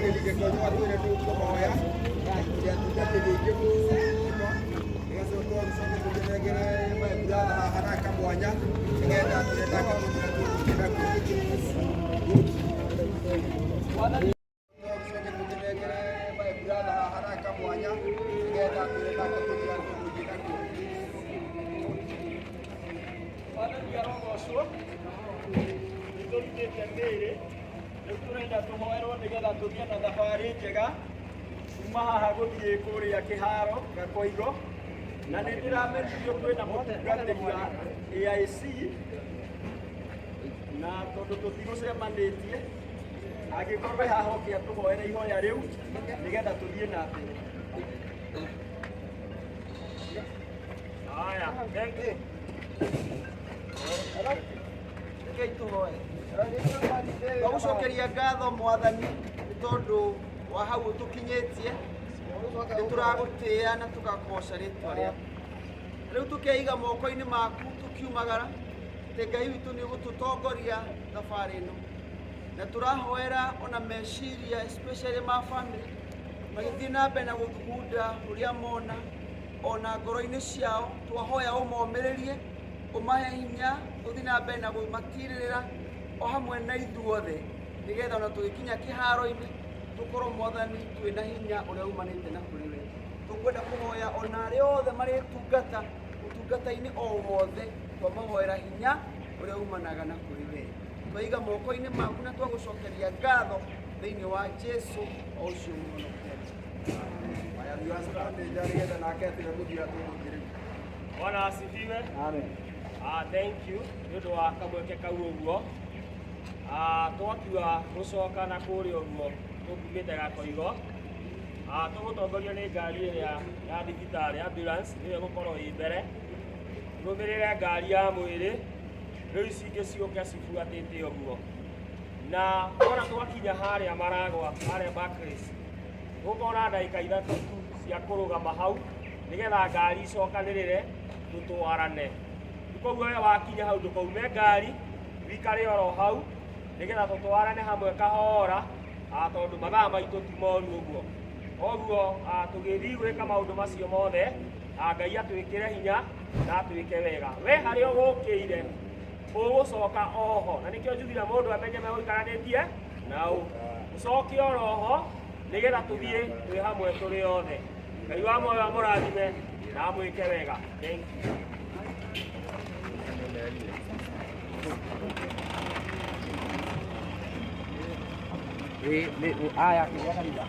Mũtungatĩri Gĩkonyo atwĩre tũkũhoya atungatĩri aingĩ mũno nĩgacoka tũcoke tũkĩnengere my brother haha na kamwanya nĩgetha atwĩre nake tũthire tũgũthiĩ nakuo. Tũcoke tũkĩnengere my brother haha na kamwanya nĩgetha atwĩre nake tũthire tũgũthiĩ nakuo. Mwathani arogocwo. Nĩ tũrutĩte mĩĩrĩ, rĩu tũrenda tũhoerwo nĩgetha tũthiĩ na thabarĩ njega kuma haha gũthiĩ kũrĩa kĩharo Gakoigo, na nĩ ndĩramenyithio kwĩna mũtungatĩri wa AIC, na tondũ tũtigũcemanĩtie angĩkorwo haha oke atũhoere ihoya rĩu nĩgetha tũthiĩ na mbere. Haya, thank you. Rekei tũhoe. Twagũcokeria ngatho Mwathani nĩ tondũ wa hau ũtũkinyĩtie, nĩ tũragũtĩĩa na tũgakoca rĩtwa rĩaku. Rĩu tũkeiga moko-inĩ maku tũkiumagara, atĩ Ngai witũ nĩ ũgũtũtongoria thabarĩ ĩno, na tũrahoera ona meciria especially ma family magĩthiĩ na mbere na gũthugunda ũrĩa mona ona ngoro-inĩ ciao. Twahoya ũmomĩrĩrie, ũmahe hinya ũthiĩ na mbere na kũmatirĩrĩra o hamwe na ithuothe, nĩgetha ona tũgĩkinya kĩharo-inĩ tũkorwo Mwathani twĩna hinya ũrĩa umanĩte na kũrĩ we. Tũkwenda kũhoya ona arĩa othe marĩtungata ũtungata-inĩ o wothe, twamahoera hinya ũrĩa umanaga na kũrĩ we. Twaiga moko-inĩ maku na twagũcokeria ngatho thĩinĩ wa Jesu o ũcio mũhonokia. Aya nĩgetha nake atwĩre gũthiĩ tũgũthiĩ rĩu. Bwana asifiwe. Amen. Thank you nĩ ũndũ wa kamweke kau ũguo. Twakiua gũcoka na kũrĩa ũguo tũkumĩte Gakoigo. Tũgũtongorio nĩ ngari ĩrĩa ya thibitarĩ ambulance nĩyo ĩgũkorwo ĩ mbere. Tũrũmĩrĩre ngari ya mwĩrĩ, rĩu ici ingĩ ciũke cibuatĩte ũguo. Na wona twakinya harĩa Maragwa, harĩa Barclays, tũgũkorwo na ndagĩka ithatũ tu cia kũrũgama hau nĩgetha ngari icokanĩrĩre tũtwarane. Koguo we wakinya hau ndũkaume ngari, wikare oro hau nĩgetha tũtwarane hamwe kahora, tondũ mathaa maitũ ti moru ũguo. Koguo tũgĩthiĩ gwĩka maũndũ macio mothe, Ngai atwĩkĩre hinya na atwĩke wega. We harĩa ũgũkĩire ũgũcoka oho, na nĩkĩo njugire mũndũ amenye megũikaranĩtie nau, ũcoke oroho nĩgetha tũthiĩ twĩ hamwe tũrĩ othe. Ngai wa muoyo amũrathime na amwĩke wega. Thank you. Aya kĩrĩa kanitha.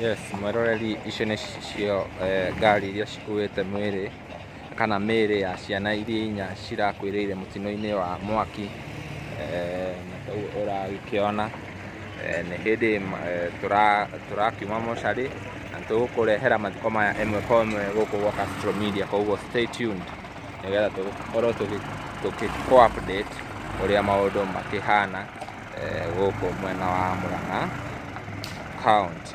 Yes, mwĩroreri icio nĩcio ngari iria cikuĩte mwĩrĩ kana mĩĩrĩ ya ciana iria inya cirakuĩrĩire mũtino-inĩ wa mwaki. Na ta ũguo ũragĩkĩona nĩ hĩndĩ tũrakiuma mocarĩ na tũgũkũrehera mathiko maya ĩmwe kwa ĩmwe gũkũ gwa Castro Media, koguo stay tuned nĩgetha tũgũkorwo tũgĩkũ update ũrĩa maũndũ makĩhana gũkũ mwena wa Murang'a County.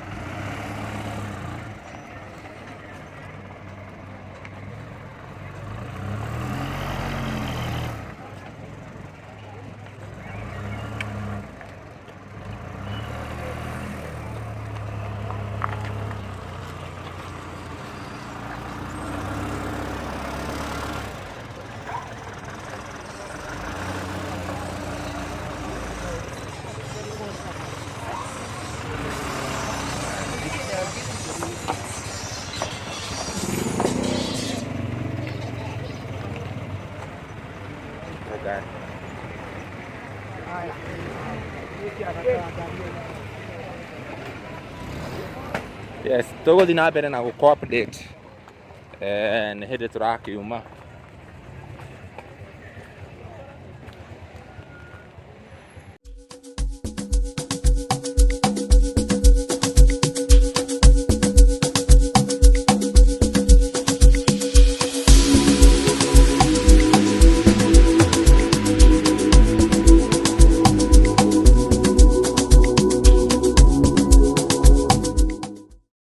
Okay. Yes, tũgũthiĩ na mbere na gũkũ update nĩ hĩndĩ tũrakiuma.